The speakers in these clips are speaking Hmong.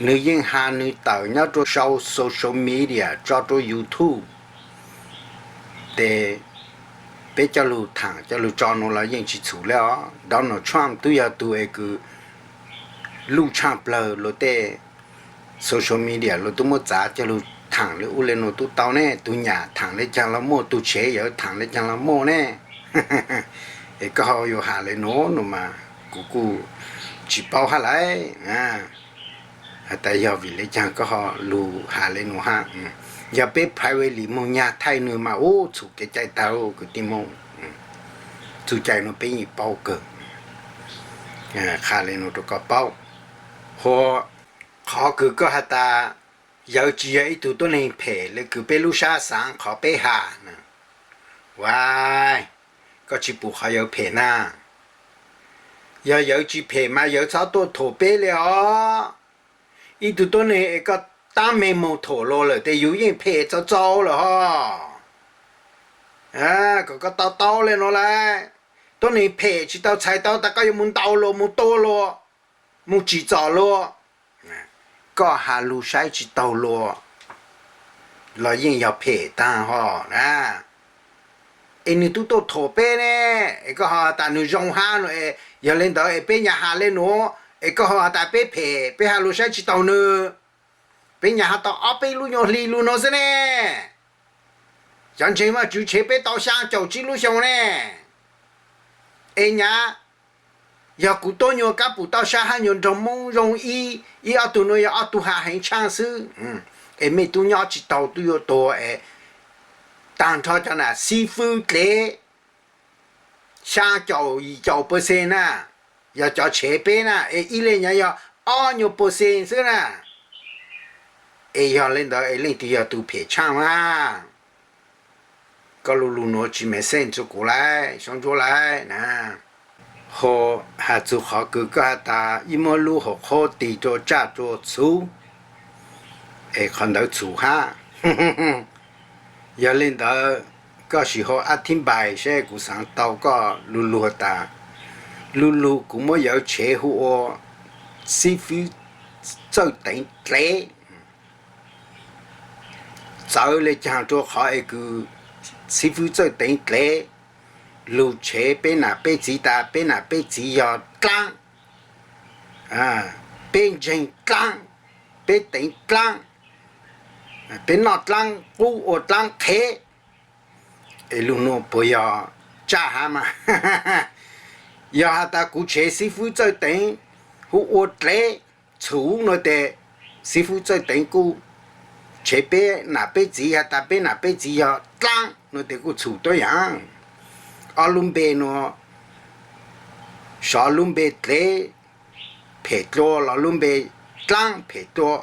Nws yeej has nws tawm nyob rau sau social media tso rau YouTube, ces peb coj lug thaam coj lug tso nuav los yeej tsi txhum le os. Donald Trump tub yog tug es kws luj tshaj plawg luag tej social media luag tub muab txav coj lug thaam le ub le nuav tub tau ne, tug nyam thaam le caag los muaj, tug tshev yog thaam le caag los muaj ne. Es koj ho yuav has le nuav no mas kuv kuj tsi paub hab lawm. Has tas yog vim le caag koj ho lug has le nuav hab. Yog peb privately moog nyag thaij nwg mas ub txhum kev cai tag kwv tij Moob. Txuj cai nuav peb yeej paub kawg. Qha le nuav rau koj paub. Hu, qhov kws koj has tas yawv tsi yog ib tug tuab neeg phem le kws peb lub sab xaav qhov peb has na, a, koj tsi pum qhov yawv phem na. Yog yawv tsi phem mas yawv txhob tuaj thuam peb le os. Ib tug tuab neeg es koj tab meeg moog thuam luag lawm tes yus yeej phem txaus txaus lawm hos. Kom koj to taub le nuav lawm. Tuab neeg phem tsi tau txhais tau tas koj yuav moog ntaus luag, moog tua luag, moog tsim txom luag. Koj has lug saib tsi taug luag los yeej yog phem taag hos na. Es nwg tub tuaj thuam peb ne, es koj ho has tas nwg zoo hab no es, yog le ntawd es peb nyag has le nuav es koj ho has tas peb phem, peb has lug saib tsi taug nwg. Peb nyag has tau ob peb lub nyuas hli lug nuav xwb ne. Cov ntseeg Vaajtswv tshev peb tau xyaa caum tsib lub xyoo ne. Es nyag, yog kuv tuab nyuas kab pum toj sab hab nyuas nraug Moob zoo ib, ib ob tug nuav yog ob tug has heev tshaaj xwb. Es mej tub nyob tsi taug tub yuav tuag es taag nrho cov nam xib fwb dlev xyaa caum yim caum percent na, yog cov tshev peb na, es ib leeg nyag yog ob nyuas percent xwb na. Es yog le ntawd es leej twg yog tug phem tshaaj mas? Koj lug lug nuav tsi make sense rua kuv lawm Soob Ntsuab lawm na. Ho has txug qhov kws koj has tas ib muab lub hauv qhob tig rua tsaj rua txhuv, es qhov ntawd txhum hab. Yog le ntawd koj sim ho ab thib npais seb kuv xaav tau koj lug lug tas, lug lug kuv muab yawv tshev hu ua xib fwb Txawj Teev dlev. Txawv le caag rua qhov es kws xib fwb Txawj Teev dlev lug tshev peb nam peb txiv tas peb nam peb txiv yog dlaab, peb ntseeg dlaab, peb teev dlaab, peb noj dlaab qub ua dlaab qhev. Es lug nuav puas yog tsaj hab mas? Yog has tas kuv tshev xib fwb Txawj Teev hu ua dlev txhuv no tes xib fwb Txawj Teev kuj tshev peb nam peb txiv has tas peb nam peb txiv yog dlaab no tes kuj txhum tuab yaam. Ob lub npe nuav, sov lub npe dlev phem dlua los lub npe dlaab phem dlua,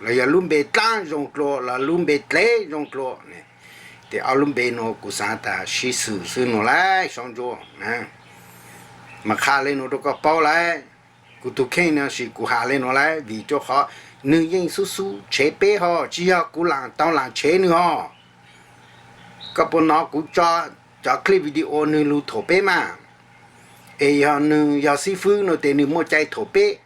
los yog lub npe dlaab zoo dlua los lub npe dlev zoo dlua. Tes ob lub npe nuav kuv xaav tas sib xwm xwb nuav lauj Soob Ntsuab. Mas qha le nuav rua koj paub lauj. Kuv tug kheej no sim kuv has le nuav lauj, vim rua qhov nwg yeej xub xub tshev peb hos, tsi yog kuv laam tau laam tshev nwg hos. Koj puas nov kuv tso cov clip video nwg lug thuam peb mas? Es yog nwg yog xib fwb no tes nwg muaj cai thuam peb,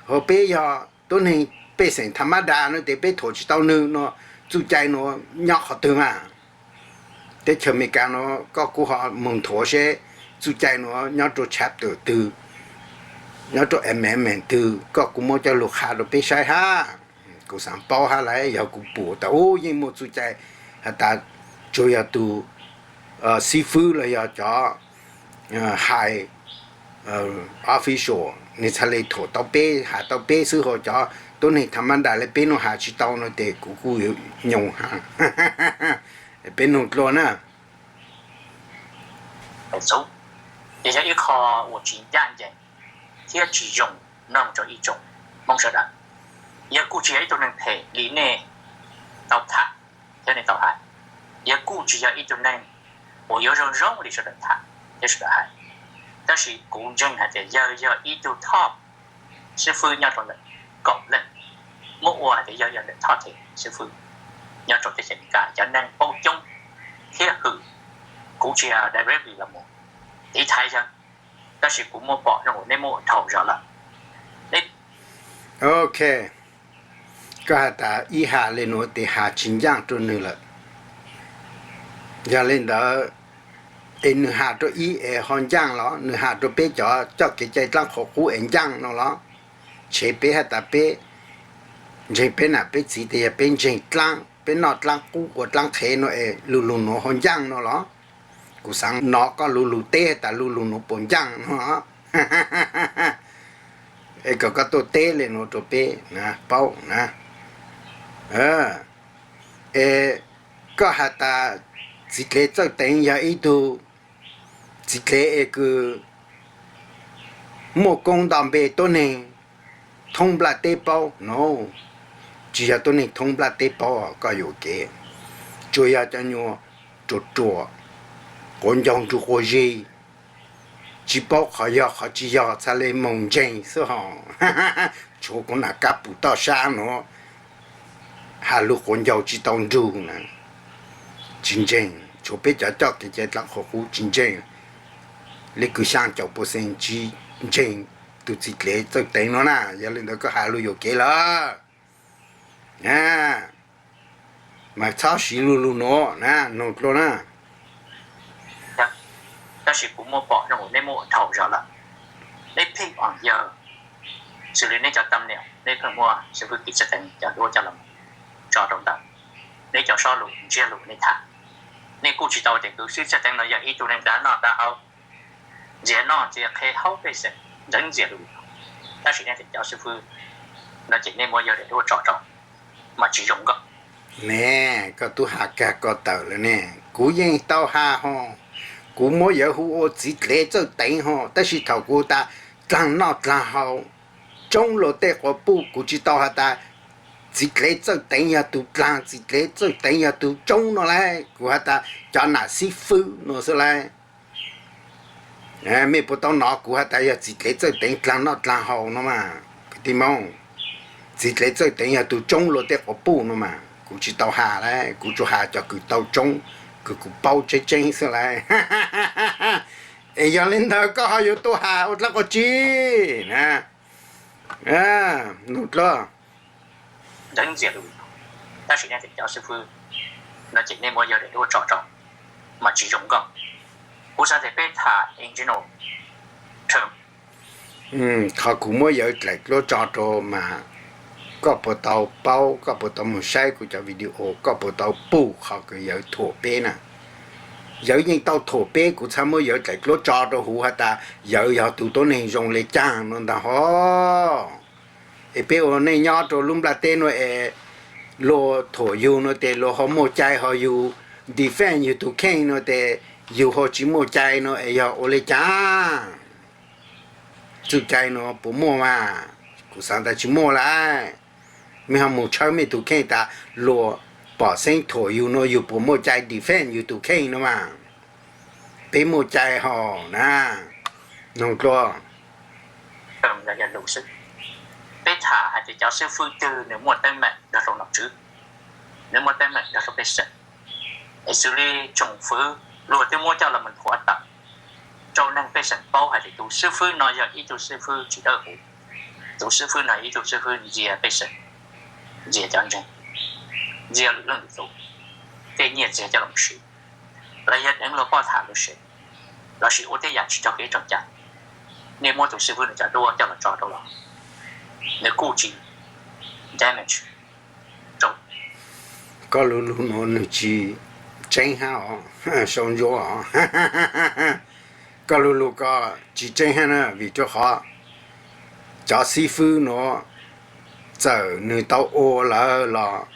ho peb yog tuab neeg pej xeem tha mab das no tes peb thuam tsi tau nwg no, txuj cai nuav nyob qhov twg mas? Teb chaws Amelikas nuav koj kuj ho moog nthuav seb txuj cai nuav nyob rua chapter twg, nyob rua amendment twg, koj kuj muab coj lug qha rua peb saib hab. Kuv xaav paub hab lauj, yog kuv pum tas ub yeej muaj txuj cai has tas tsuas yog tug xib fwb los yog cov high official nwg txhaj le thuam tau peb, has tau peb xwb, ho cov tuab neeg tha mab das le peb nuav has tsi tau no tes kuv kuj yuav nyoog hab. Peb nug dlua na. Txhum, ces yog ib qho uas tsis ncaj ncees thiab tsis zoo mloog rau ib tsoom Hmoob sawv daws. Yawg kuj tsis yog ib tug neeg phem li nej tau tham thiab nej tau hais. Yawg kuj tsis yog ib tug neeg uas yuav zoo zoo li sawv daws tham thiab sawv daws hais. Tab sis kuv ntseeg hais tias yawg yog ib tug top xib fwb nyob rau ntawm kaum leej, muab ua hais tias yawg yog ntawm top ten xib fwb nyob rau teb chaws Amelikas. Cov neeg paub coob thiab hwm, kuv tsis yog directly los mus tiv thaiv yawg, tab sis kuv muaj pom zoo uas nej muaj ua dhau zog lawm. Ok, Koj has tas ib has le nuav tes has tsis ncaaj rua nwg lawm. Yog le ntawd, es nwg has rua ib es ho ncaaj los nwg has rua peb cov coj kev cai dlaab qhuv qub es ncaaj no los? Tshev peb has tas peb ntseeg peb nam peb txiv tes yog peb ntseeg dlaab, peb noj dlaab qub ua dlaab qhev no es lu lug nuav ho ncaaj no los? Kuv xaav nov koj lu lug teb has tas lu lug nuav puas ncaaj no. Es kom koj tuaj teb le nuav rua peb paub na. Es koj has tas txiv dlev Txawj Teev yog ib tug txiv dlev es kws muaj koob nto npe tuab neeg thoob nplaj teb paub no. Tsis yog tuab neeg thoob nplaj teb paub, koj yuam kev. Tsuas yog cov nyuas ruam ruam, quav ncaug nrug quas zig, tsis paub qhov yog qhov tsis yog, txhaj le moog ntseeg xwb hos. Tshuav kuv nam kab pum toj sab nuav has lug quav ncaug tsis tau nrug na, tsis ntseeg. Tshuav peb cov coj kev cai dlaab qhuv qub tsis ntseeg. Le kws xyaa caum percent tsis ntseeg tug txiv dlev Txawj Teev no na. Yog le ntawd koj has lug yuam kev lawm. Mas txhob siv lu lug nuav na, noog dlua na. Tab sis kuv muaj pom zoo neb muab ua dhau zog lawm. Neb pheej yog xws li neb cov tam niam, neb pheej muab xib fwb Kim Txawj Teev cov duab coj los tso rau ntawm neb cov sob lus ntsiab lus neb tham. Nej kuj tsis tau tias tus xib fwb Txawj Teev no yog ib tug neeg dag noj dag haus, ntxias noj ntxias qhev haub pej xeem, ntxeev ntxias lus. Tab sis nej tias cov xib fwb no ces nej muab yawg daim duab tso rau, mas tsis zoo nkauj. Ne, koj tub has kag ko taw lawm ne. Kuv yeej tau has ho, kuv muab yawg hu ua txiv dlev Txawj Teev ho, tab sis thaum kuv tas dlaag noj dlaag haus, tsoob luag tej quas puj, kuv tsis tau has tas txiv dlev Txawj Teev yog tug dlaag, txiv dlev Txawj Teev yog tug tsoob no lauj. Kuv has tas cov nam xib fwb no xwb lauj. Mej puas tau nov kuv has tas yog txiv dlev Txawj Teev dlaag noj dlaag haus no mas, kwv tij Moob? Txiv dlev Txawj Teev yog tug tsoob luag tej quas puj no mas, kuv tsis tau has lauj, kuv tsuas has cov kws tau tsoob, kws kuv paub tseeb tseeb xwb lauj. Es yog li ntawd koj ho yuav tuaj has ua dlaab qhov tsi na? Nug dlua. Ntxeev ntxias lus, tab sis nej tias cov xib fwb no ces nej muab yawg daim duab tso rau, mas tsis zoo nkauj. Kuv xav tias peb tham in general term. Qhov kuv muab yawg daim duab tso rau mas, koj puas tau paub, koj puas tau moog saib kuv cov video, koj puas tau pum qhov kws yawg thuam peb na? Yawg yeej tau thuam peb, kuv txhaj muab yawg daim duab tso rau huv has tas yawg yog tug tuab neeg zoo le caag no ntag hos. Es peb ua neej nyob rau lub nplaj teb no es luag thuam yug no tes luag ho muaj cai ho yug defend yug tug kheej no tes yug ho tsis muaj cai no es yog ua le caag? Txuj cai no puas muaj mas? Kuv xaav tas tsis muaj lauj. Mej ho moog tshawb mej tug kheej tas luag pom xeeb thuam yug no yug puas muaj cai defend yug tug kheej no mas? Peb muaj cai hos na. Noog dlua. Peb tham hais tias cov xib fwb twg nws muaj teeb meem nrog rau nom tswv, nws muaj teeb meem nrog rau pej xeem, es xws li tsoom fwv luag twb muab coj los mus thuam tawm rau neeg pej xeem paub hais tias tus xib fwb no yog ib tug xib fwb tsis dawb huv, tus xib fwb no ib tug xib fwb ntxias pej xeem, ntxias cov ntseeg, ntxias lwm leej lwm tus, tej nyiaj txiag coj los siv, los yog deev luag poj tham luag sev, lossis ua tej yam tsis raug kev raug cai, nej muab tus xib fwb no cov duab coj los tso rau los, nws kuj tsis damage rau. Koj lug lug nuav nwg tsis tseeb hab os, sau ntsuab os. Koj lug lug ko tsis tseeb hab na, vim rau qhov cov xib fwb nuav txawm nwg tau ua lawm los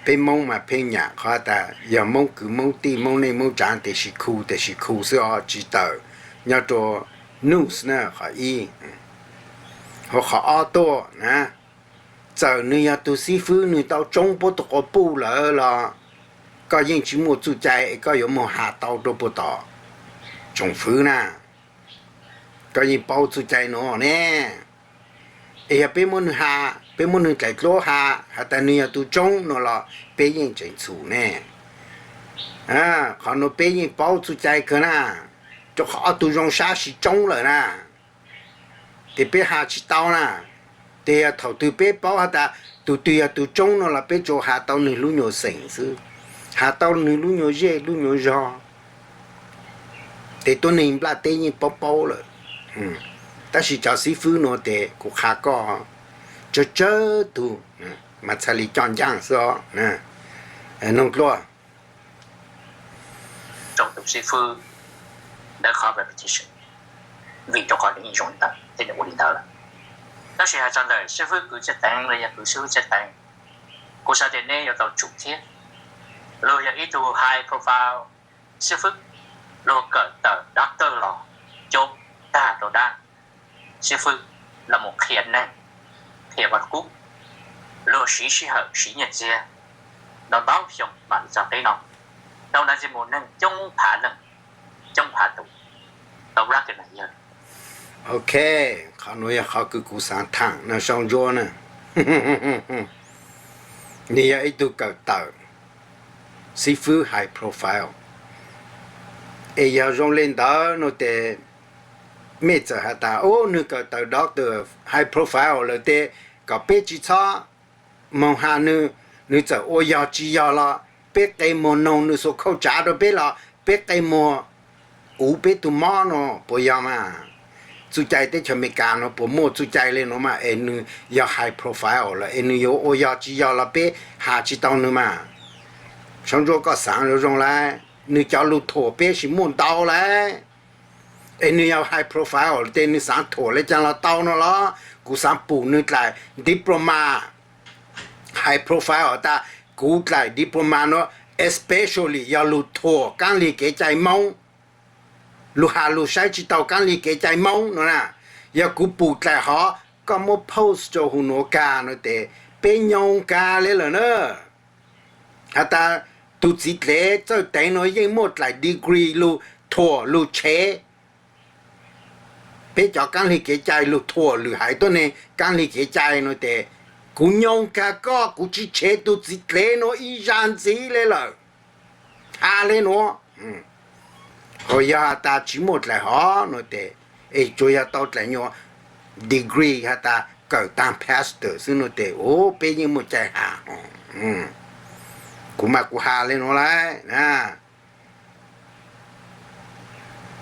peb Moob mas pheej nyam qhov tas yog Moob kwv Moob tij Moob neej Moob tsaav tes sis khu tes sis khu xwb os, tsis tawm nyob rua news na qhov ib. Hab qhov ob tuaj na, txawm nwg yog tug xib fwb nwg tau tsoob puab tug quas puj lawm los koj yeej tsis muaj txuj cai es koj yuav moog has tau rua puag tom tsoom fwv na. Koj yeej paub txuj cai nuav ne. Es yog peb muab nwg has, peb muab nwg dlaim dluab has has tas nwg yog tug tsoob no los peb yeej tseem txhum ne. Qhov nuav peb yeej paub txuj cai kawg na, rua qhov ob tug zoo sab sib tsoob lawm na, ces peb has tsis tau na. Ces yog thaum twg peb paub has tas tus twg yog tus tsoob no los peb tsuas has tau nws lub nyuag xeem xwb, has tau nws lub nyuag zej lub nyuag zog, ces tuab neeg nplaj teb yeej paub paub lawm. Tab sis cov xib fwb no ces kuv qha koj, tsawg tsawg tug mas txhaj li coj ncaaj xwb os. Noog dluaj. Tus xib fwb, ntawd qhov repetition, vim rau qhov nws yeej zoo li ntawd thiab nws ua li ntawd lawm. Tab sis hais txog ntawm xib fwb kwv txhiaj teev los yog kwv xib fwb txhiaj teev, kuv xav tias neb yuav tau tsum thiab. Luag yog ib tug high profile xib fwb, luag kawm tawm doctor los coob tag rau dab xib fwb los mus qhia neeg, qhia vaj kub, luag siv sij hawm siv nyiaj txiag ntau ntau xyoo mam li txog qib no. Tau ntawd ntxiv mus neeg coob phav leej, coob phav tus, tau recognize yawg. Ok, qhov nuav yog qhov kws kuv xaav thaam no Soob Ntsuab na. Nws yog ib tug kawm tawm xib fwb high profile, es yog zoo li ntawd no tes mej txawm has tas, ub, nws kawm tawm doctor high profile lawm tes kom peb tsi txhob moog has nws, nws txawm ua yog tsi yog los peb qe muag noog nws xuas khauj tsav rau peb los peb qe muag uv peb tug mob no puas yog mas? Txuj cai teb chaws Amelikas no puas muaj txuj cai li no mas es nws yog high profile lawm es nws yuav ua yog tsi yog los peb has tsi tau nws mas? Soob Ntsuab, koj xaav zoo zoo lauj, nws cov lug thuam peb sis muaj ntau lauj, es nws yog high profile tes nws xaav thuam le caag los tau no los? Kuv xaav pum nws dlaim diploma high profile tas kuv dlaim diploma no especially yog lug thuam kaab lig kev cai Moob, lug has lug saib tsi tau kaab lig kev cai Moob no na. Yog kuv pum dlaim hov koj muab post rau huv nuav kag no tes peb nyoo kag le lawm na. Has tas tug txiv dlev Txawj Teev no yeej muaj dlaim degree lug thuam lug tshev peb cov kaab lig kev cai, lug thuam lwm haiv tuab neeg kaab lig kev cai no tes kuv nyoo kag koj, kuv tsi tshev tug txiv dlev no ib zag ntxiv le lawm. Has le nuav, ho yog has tas tsi muaj dlaim hov no tes, es tsuas yog tau dlaim nyuag degree has tas kawm taag pastor xwb no tes, u, peb yeej muaj cai has. Kuv mas kuv has le nuav lauj na.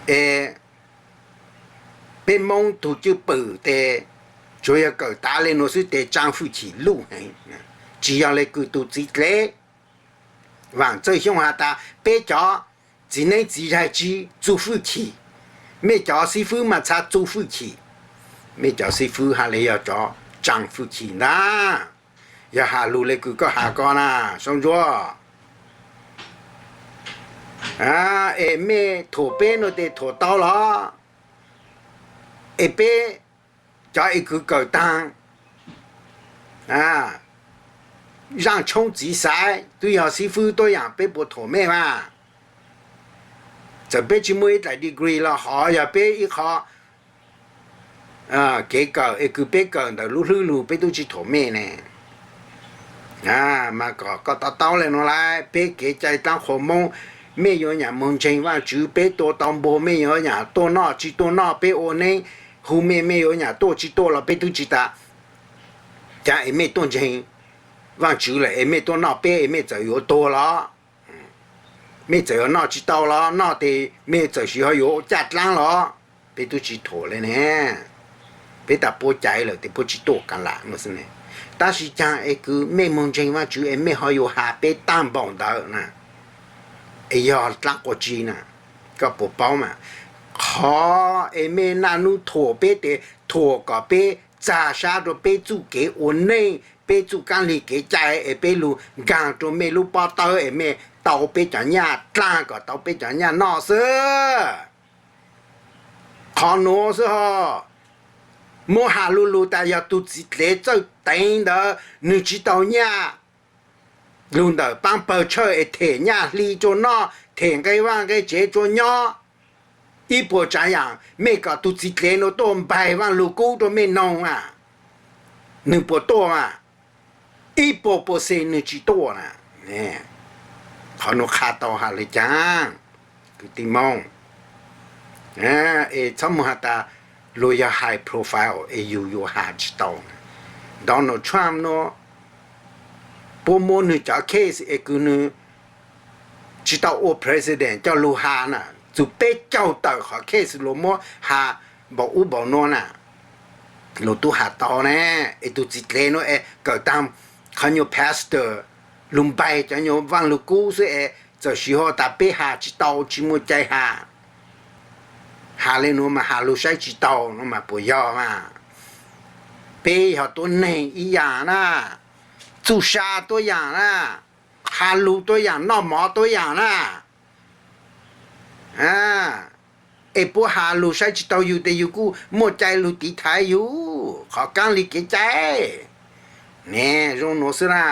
Es peb Moob tug cwj pwm tes tsuas yog kawm tav le nuav xwb tes tsaa fwj chim luj heev, tsi yog le kws tug txiv dlev. Vaam Txawj Xyooj has tas peb cov txiv neeb txiv yaig tsi txu fwj chim, mej cov xib fwb mas txha txu fwj chim. Mej cov xib fwb has le yog cov tsaa fwj chim ntag. Yog has lug le kws koj has ko na, Soob Ntsuab. Es mej thuam peb no tes thuam tau los? Es peb cov es kws kawm taag zaaj tshoob txiv xaiv, twb yog xib fwb tuab yaam, peb puas thuam mej mas? Txawm peb tsi muaj ib dlaim degree los hov yog peb ib qho kev kawm es kws peb kawm ntawm lub hlwb lug peb tub tsi thuam mej ne. Mas kom koj to taub le nuav lauj, peb kev cai dlaab qhuas Moob, mej yuav nyam moog ntseeg Vaajtswv, peb tua tau npua mej yuav nyam tuaj noj, tsi tuaj noj peb ua neeb hu mej, mej yuav nyam tuaj tsi tuaj los peb tub tsi tas. Caag es mej tuaj ntseeg Vaajtswv lawm es mej tuaj noj peb es mej txawm yuav tuag los? Mej txawm yuav noj tsi tau los? Noj tes mej txawm sis ho yuav caj dlaab los? Peb tub tsi thuam le ne. Peb tas puab caiv lawm tes puab tsi tuaj ka lam no xwb ne. Tab sis caag es kws mej moog ntseeg Vaajtswv es mej ho yuav has peb taag npaum ntawd na, es yog dlaab quas tsi na? Koj puas paub mas? Qhov es mej naj nub thuam peb tes thuam kom peb txag sab rua peb txuj kev ua neej, peb txuj kaab lig kev cai es peb lug nkaag rua mej lub pob tawb es mej tau peb cov nyaj dlaag kom tau peb cov nyaj noj xwb. Qhov nuav xwb ho. Muab has lu lug tas yog tug txiv dlev Txawj Teev ntawd nwg tsi tau nyaj lug ntawm paab pawg tshawj es them nyaj hli rua noj, them nqe vaaj nqe tsev rua nyob. Ib puas tsaav yaam mej kom tug txiv dlev nuav tuaj npaig vaaj lug kub rua mej noog a, nwg puas tuaj mas? Ib puas puas xees nwg tsi tuaj na. Qhov nuav qha tau has le caag? Kwv tij Moob, es txhob moog has tas luag yog high profile es yug yuav has tsi tau. Donald Trump nuav, puab muab nwg cov case es kws nwg tsi tau ua president coj lug has na, txug peb caug tawm qhov case luag muab has npaum ub npaum nuav na, luag tub has tau na. Es tug txiv dlev nuav es kawm taag qhov nyuas pastor lug npaig cov nyuas vaaj lug kub xwb es txawm sis has tas peb has tsi tau, tsi muaj cai has. Has le nuav mas has lug saib tsi tau nuav mas puas yog mas? Peb yog tuab neeg ib yaam na, txuj sa tuab yaam na, has lug tuab yaam, noj mov tuab yaam na. Es puab has lug saib tsi tau yug tes yug kuj muaj cai lug tiv thaiv yug, qhov kaab le kev cai ne. Zoo nuav xwb na.